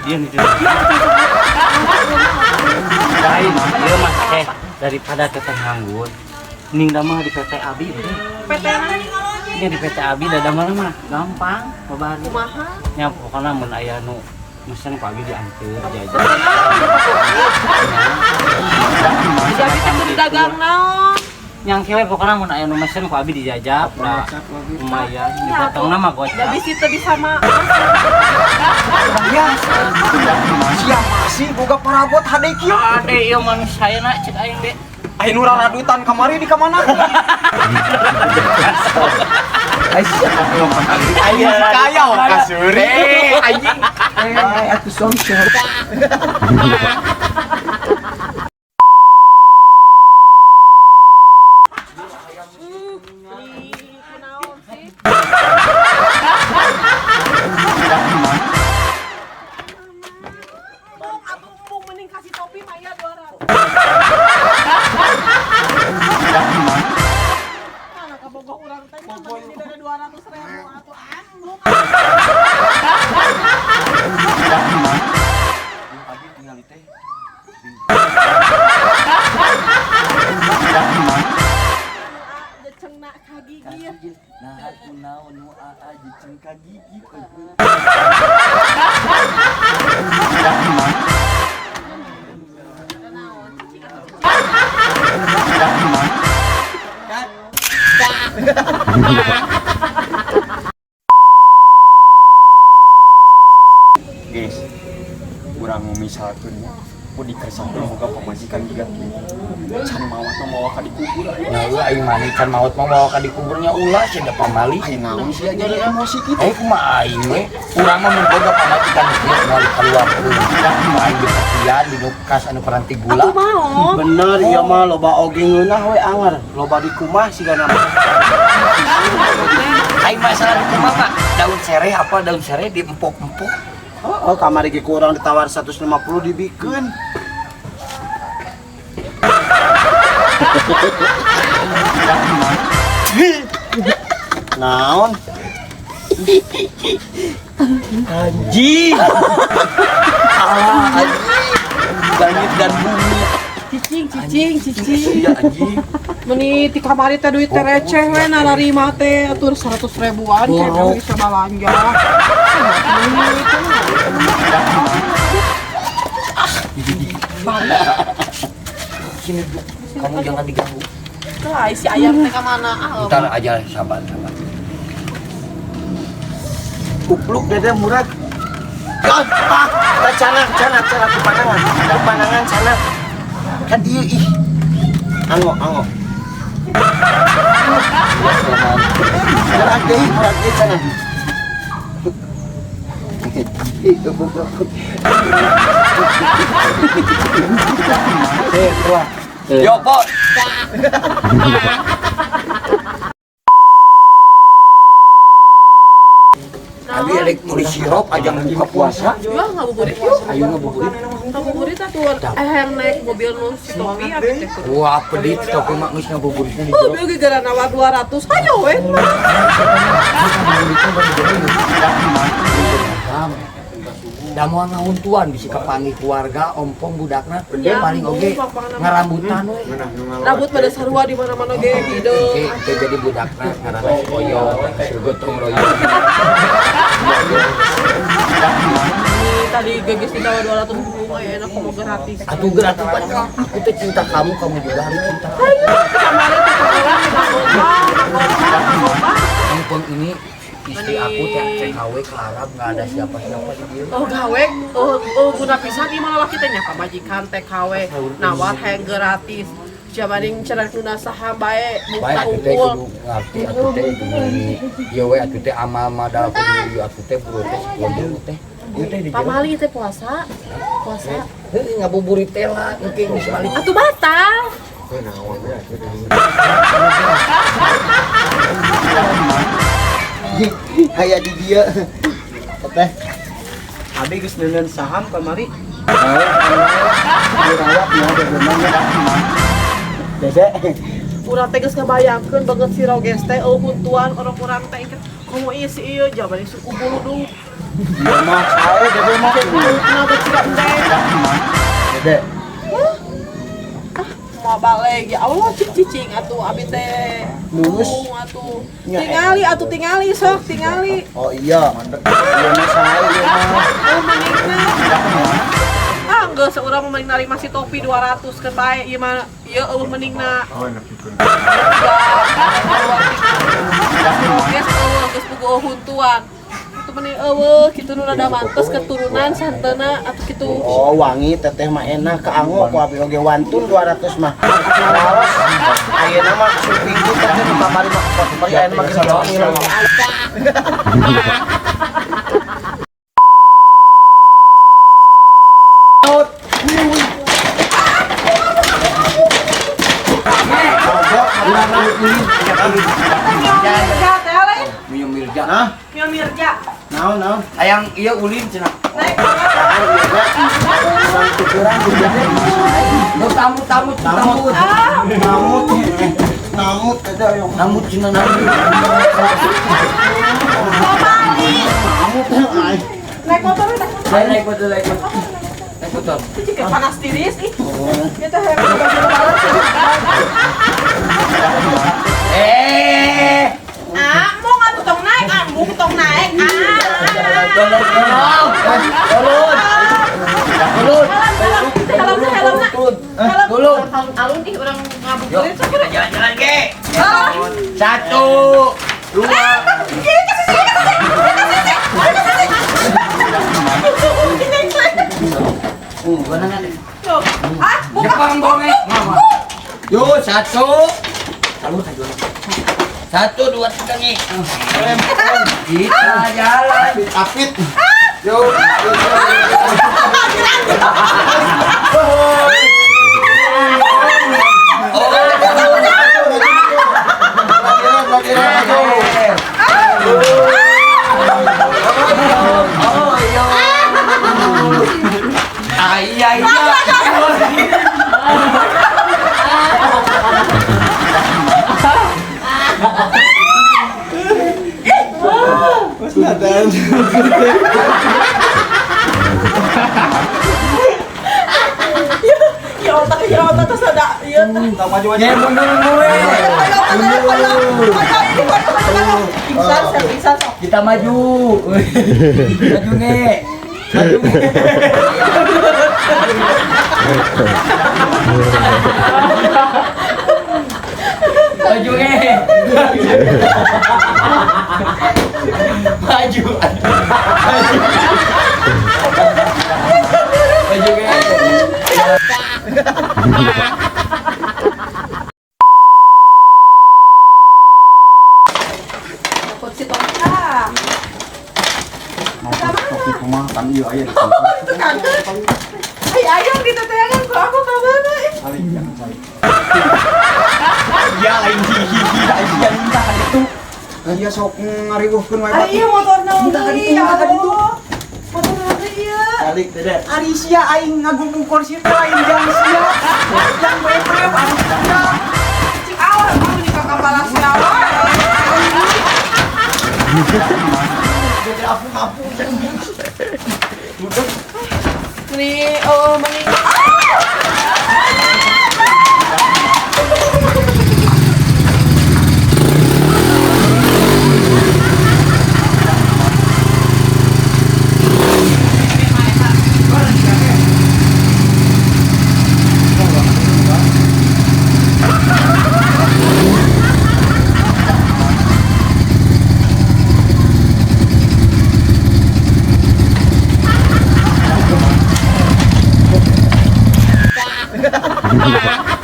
dia nih. Lain, ieu mah teh daripada teteh nganggur. Ning damel di PT Abi teh. PT mana? Ini di PT Abi da damel mah gampang, babari. Kumaha? Nya pokona mun aya nu mesen ku Abi dianteur jajan. Jadi teh kudu dagang naon? Yang kewe pokona mun aya nu mesen ku Abi dijajab da lumayan dipotongna mah Da gocap. bisi teu bisa mah. Ya. Sia masih boga parabot hade kieu. Ade ieu manusia na cek aing ge. Aya nu raradutan kamari di kamana? Aya Kaya kasuri. Anjing. Ay, atuh song-song. Beli kunaon sih? Embung atuh embung mending kasih topi mah ya 200. Mana kabogoh urang teh mending dibere 200 ribu atuh embung. Abi tinggal teh. Anu a jecengna ka gigir. Nah, kunaon nu aa jeceng ka gigi. Naon cicing atuh cicing. Guys, urang misalkeun nya ku dikersakeun boga pamajikan jiga kieu. Can maot mah mawa ka dikubur aya. Nah, lu aing mah can maot mah mawa ka dikuburnya ulah sia da pamali. Aya naon sih jadi emosi kitu. Eh kumaha aing we? Urang mah mun boga pamajikan kieu moal dikaluarkeun. Kumaha aing dipetian di nu kas anu paranti gula. Atuh maot. Bener ieu mah loba oge ngeunah we anger, loba di kumah sigana mah. Aing masalah di kumaha mah daun sereh apa daun sereh diempok-empok. Oh, kamari ge ku urang ditawar 150 dibikeun. Naon? Anjing. Alah anjing. Langit dan bumi. Cicing cicing cicing. Iya anjing. Meni ti kamari teh duit teh receh we nararima teh atur 100 ribuan kayak Borok. bisa balanja. Sini duduk. Kamu jangan diganggu. Lah si ayam teh ka mana? Ah, Ntar aja sabar sabar. Kupluk dede murad. Ah, ah, cana, cana, cana ku panangan cana. Kan dieu ih. Anggo, anggo. Murad deui cana. Ih, goblok. Eh, wah. Yo, Bos. Abi rek meuli sirup aja buka puasa. Ya ngabuburit yuk. Ayo ngabuburit. Ngabuburit atuh eh naik mobil nu si Topi abi teh. Wah, pedit topi mah geus ngabuburitna di jero. Mobil ge gara nawar 200. Hayo we mah. Da moal ngahuntuan bisi kapanggih keluarga ompong budakna paling oge ngarambutan we. Rambut pada sarua di mana-mana ge hideung. Oke, itu jadi budakna ngaranna si Oyong, si gotong royong. Ini tadi geus ditawar 200 ribu aya enak komo gratis. Atuh gratis pan aku teh cinta kamu, kamu juga harus cinta. Hayo kamari teh sekolah ngagombang, ngagombang, ngagombang. Mumpung ini istri aku teh TKW ke Arab nggak ada siapa-siapa di dia. Oh gawe, oh, oh guna pisan ieu mah lalaki teh nya pamajikan TKW nawar hayang gratis. Jabaning cenah tuna saham bae Bae buka atuh teh unggul. kudu ngarti atuh teh gini. Ieu we atuh teh amal madal kudu ieu atuh teh buru teh sepuluh teh. Ieu teh di jero. Pamali teh puasa. Puasa. Heuh ngabuburit teh lah engke geus balik. Atuh batal. Aya di dieu. Teteh. Abi geus neuneun saham kamari. Dirawat nya bagaimana? Dede. Urang teh geus ngabayangkeun banget si Roges teh eueuh huntuan orang-orang teh engke Komo ieu si ieu jaban suku buluduk. Ieu mah sae Dede mah. Kenapa tidak endeng? Dede. Mau balik ya Allah cicing atuh abi teh. Lulus. Atuh. Tingali atuh tingali sok tingali. Oh iya, mandek. Ieu mah sae ieu mah. Oh mendingna. Ah geus urang mah mending narima si topi 200 ke bae ieu mah ieu eueuh mendingna. Oh nepikeun. Geus eueuh geus puguh huntuan. Atuh mending eueuh kitu nu rada mantes keturunan santena atuh kitu. Oh wangi teteh mah enak kaanggo ku abi oge wantun 200 mah. Laos ayeuna mah suping teh teh nu kamari mah kamari ayeuna mah geus ngilang. Mio Mirja. Hah? Mio Mirja. Naon naon? Hayang ieu ulin cenah. Naik. Urang tukuran Tamu tamu tamu. Namut. Namut ada yang namut cenah namut. Namut ai. Naik motor naik motor. Naik motor naik motor. Naik motor. Itu panas tiris ih. Ieu teh hayang baju lebaran. Eh. Ah, mau nggak tong naik, ah, mau tong naik, ah. Tolong, tolong, tolong, helm, helm, helm, tolong. Alun ih orang ngabuburit, sok kira jalan-jalan ke. 1, 2. Ah, buka. Jepang bongek. Yo, 1. 1, 2, 3 nih. Kita jalan. Apit. Yo. Oh iya. Iya iya. Ya otak terus ada iya. Maju maju. Ya mundur gue. Pingsan, Kita maju. Maju nge. Maju nge. Maju nge. Maju. Maju nge. Takut si Tonka. Topi kumaha kan ieu aya di Itu kan. Ai ayam di teteangan ku aku ka mana? Cari jangan cari. Iya lain hihi lain minta ka ditu. Iya sok ngariweuhkeun wae. Ari ieu motorna deui ya Allah. Motorna deui ieu. Balik Dede. Ari sia aing ngagumpung kursi teh lain jang sia. Jang brebreb ari sia. Cik awal kamu di kapala sia wae. Dede apu-apu. Nih, oh meni. Ah!